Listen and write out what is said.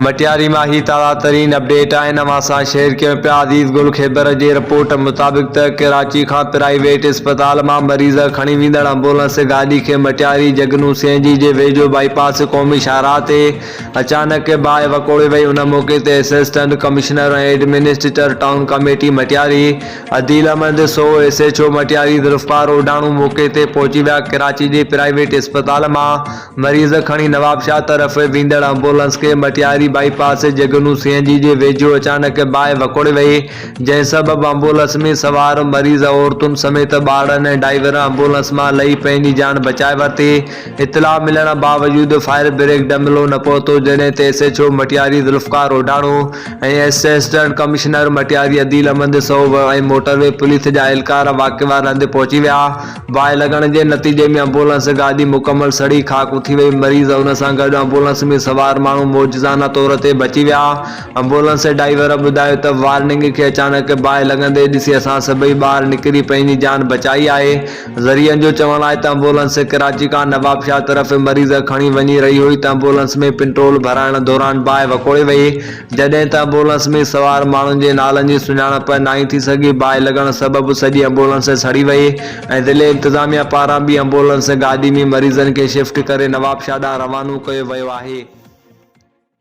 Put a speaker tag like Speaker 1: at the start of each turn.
Speaker 1: مٽياري مان هي تازا ترين اپڊيٽ آهن اوهان سان شيئر ڪيون پيا عزيز گل خيبر جي رپورٽ مطابق ته ڪراچي کان پرائيويٽ اسپتال مان مريض کڻي ويندڙ امبولنس گاڏي کي مٽياري جگنو سي اين جي جي ويجهو بائي پاس قومي شاهراهه تي اچانڪ باهه وڪوڙي وئي ان موقعي تي assistant commissioner ۽ administrator town committee Matiari Adeel Ahmed Soho S H O Matiari Zulfiqar Odhano موقعي تي پهچي ويا ڪراچي جي پرائيويٽ اسپتال مان مريض کڻي نوابشاهه طرف ويندڙ ايمبولنس کي Matiari bypass Jugnu C N G جي ويجهو اچانڪ باهه وڪوڙي وئي، جنهن سبب ايمبولنس ۾ سوار مريض عورتن سميت ٻارڙن ۽ ڊرائيور ايمبولنس مان لهي پنهنجي جان بچائي ورتي. اطلاع ملڻ باوجود فائر بريگڊ عملو نه پهتو، جڏهن ته S H O Matiari Zulfiqar Odhano ۽ assistant commissioner Matiari Adeel Ahmed Soho ۽ motorway police جا اهلڪار واقعي واري هنڌ پهچي ويا. باهه لڳڻ جي نتيجي ۾ امبولنس گاڏي مڪمل سڙي خاڪ ٿي وئي، مريض ان سان گڏ امبولنس ۾ سوار ماڻهو معجزانه طور تي بچي ويا، امبولنس ڊائيور ٻڌايو ته وارننگ کي اچانڪ باهه لڳندي ڏسي اسان سڀئي ٻاهر نڪري پنهنجي جان بچائي آهي، ذريعن جو چوڻ آهي ته امبولنس ڪراچي کان نوابشاهه طرف مريض کڻي وڃي رهي هئي ته امبولنس ۾ پيٽرول ڀرائڻ دوران باهه وڪوڙي وئي، جڏهن ته ايمبولنس ۾ سوار ماڻهن جي نالن جي سڃاڻپ ناهي ٿي سگهي، باهه لڳڻ سبب سڄي ايمبولنس سڙي وئي ۽ ضلعي انتظاميا پاران ٻي ايمبولنس گاڏي ۾ مريضن کي شفٽ ڪري نوابشاهه ڏانهن روانو ڪيو ويو آهي.